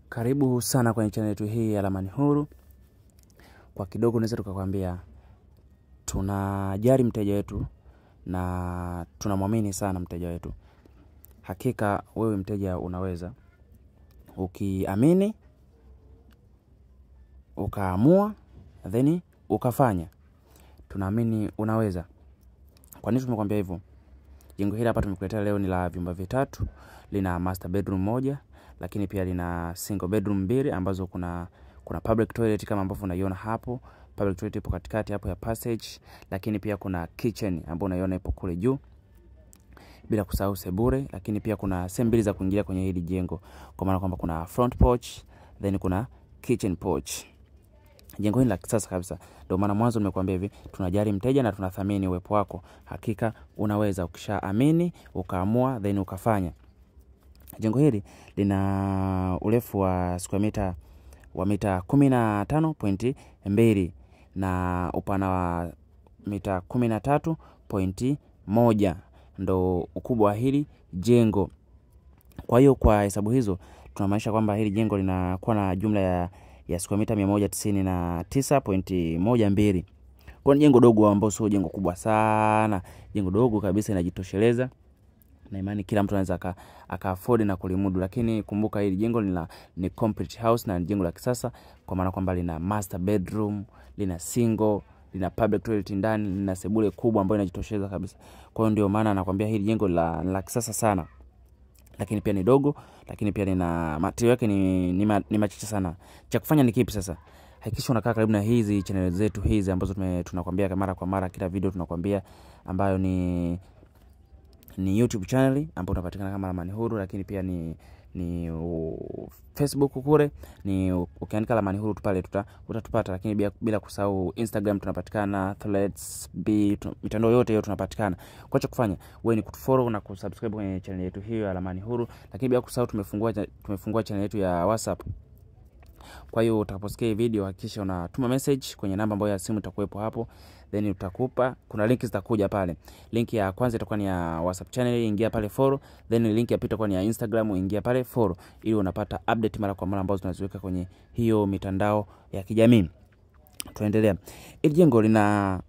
Karibu sana kwenye channel yetu hii ya Ramani Huru. Kwa kidogo naweza tukakwambia tunajali mteja wetu na tunamwamini sana mteja wetu. Hakika wewe mteja unaweza, ukiamini, ukaamua, then ukafanya. Tunaamini unaweza. Kwa nini tumekwambia hivyo? Jengo hili hapa tumekuletea leo ni la vyumba vitatu, lina master bedroom moja, lakini pia lina single bedroom mbili ambazo kuna public toilet kama ambavyo unaiona hapo. Public toilet ipo katikati hapo ya passage, lakini pia kuna kitchen ambayo unaiona ipo kule juu, bila kusahau sebule. Lakini pia kuna sehemu mbili za kuingilia kwenye hili jengo, kwa maana kwamba kuna front porch then kuna kitchen porch. Jengo hili la kisasa kabisa. Ndio maana mwanzo nimekuambia hivi, tunajali mteja na tunathamini uwepo wako. Hakika unaweza, ukishaamini, ukaamua, then ukafanya. Jengo hili lina urefu wa square meter wa mita 15.2 na upana wa mita 13.1 ndo ukubwa wa hili jengo. Kwa hiyo kwa hesabu hizo tunamaanisha kwamba hili jengo linakuwa na jumla ya square meter 199.12. Kwa ni jengo dogo ambalo sio jengo kubwa sana, jengo dogo kabisa, inajitosheleza. Na imani kila mtu anaweza aka afford na kulimudu. Lakini kumbuka hili jengo ni complete house na ni jengo la kisasa, kwa maana kwamba lina master bedroom, lina single, lina public toilet ndani, lina sebule kubwa ambayo inajitosheleza kabisa. Kwa hiyo ndio maana nakwambia hili jengo la kisasa sana. Lakini pia ni dogo, lakini pia lina material yake ni machache sana. Cha kufanya ni kipi sasa? Hakikisha unakaa karibu na hizi channel zetu hizi ambazo tunakwambia mara kwa mara, kila video tunakwambia, ambayo ni YouTube channel ambayo tunapatikana kama Ramani Huru, lakini pia ni Facebook kule, ni ukiandika Ramani Huru pale utatupata. Lakini bila kusahau Instagram tunapatikana, Threads, B, mitandao yote hiyo tunapatikana. Kwa cha kufanya wewe ni kutufollow na kusubscribe kwenye channel yetu hiyo ya Ramani Huru. Lakini bila kusahau tumefungua channel yetu ya WhatsApp. Kwa hiyo utakaposikia video hakikisha unatuma message kwenye namba ambayo ya simu itakuwepo hapo, then utakupa kuna link zitakuja pale. Link ya kwanza itakuwa ni ya WhatsApp channel, ingia pale follow, then link ya pili itakuwa ni ya Instagram, ingia pale follow, ili unapata update mara kwa mara ambazo tunaziweka kwenye hiyo mitandao ya kijamii. Tuendelea. Hili jengo lina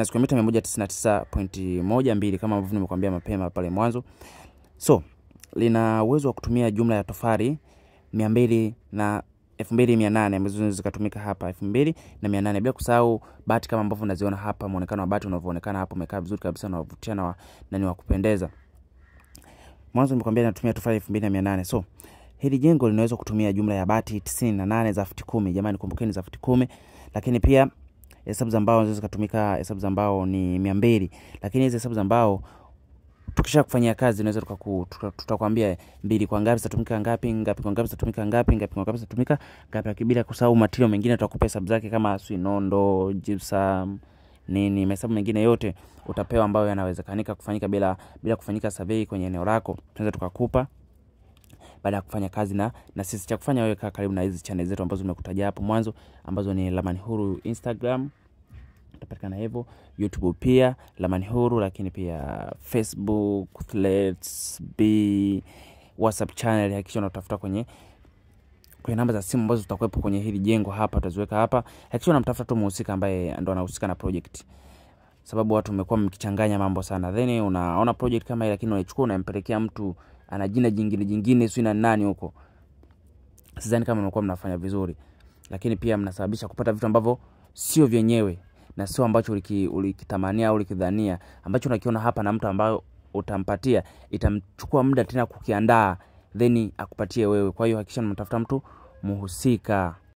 square meter 199.12 kama ambavyo nimekuambia mapema pale mwanzo. So, lina uwezo wa kutumia jumla ya tofali 200 na 2800 ambazo zikatumika hapa, 2800, bila kusahau bati kama ambavyo unaziona hapa. Muonekano wa bati unavyoonekana hapo umekaa vizuri kabisa, unavutia na ni wa kupendeza. Mwanzo nimekuambia natumia tofali 2800. So hili jengo linaweza kutumia jumla ya bati 98 za futi 10. Jamani kumbukeni za futi 10. Lakini pia hesabu za mbao zinaweza kutumika, hesabu za mbao ni 200. Lakini hizi hesabu za mbao tukisha kufanyia kazi unaweza tutakwambia mbili kwa ngapi zitatumika, ngapi ngapi kwa ngapi zitatumika, ngapi ngapi kwa ngapi zitatumika ngapi, bila kusahau material mengine tutakupa hesabu zake kama nondo, gypsum, nini, mahesabu mengine yote utapewa ambayo yanawezekanika kufanyika bila kufanyika survey kwenye eneo lako. Tunaweza tukakupa baada ya kufanya kazi na sisi. Cha kufanya wewe kaa karibu na hizi channel zetu ambazo nimekutaja hapo mwanzo, ambazo ni Ramani Huru Instagram utapatikana hivyo, YouTube pia Ramani Huru, lakini pia Facebook, Threads, B, WhatsApp channel. Hakikisha unatafuta kwenye namba za simu ambazo zitakuwepo kwenye hili jengo hapa, utaziweka hapa. Hakikisha unamtafuta tu mhusika ambaye ndo anahusika na project, sababu watu wamekuwa mkichanganya mambo sana. Then unaona project kama hii, lakini unaichukua unampelekea mtu ana jina jingine sio na nani huko. Sidhani kama mnakuwa mnafanya vizuri, lakini pia mnasababisha kupata vitu ambavyo sio vyenyewe na sio ambacho ulikitamania au ulikidhania. Ambacho unakiona hapa na mtu ambaye utampatia itamchukua muda tena kukiandaa then akupatie wewe. Kwa hiyo hakikisha unamtafuta mtu muhusika.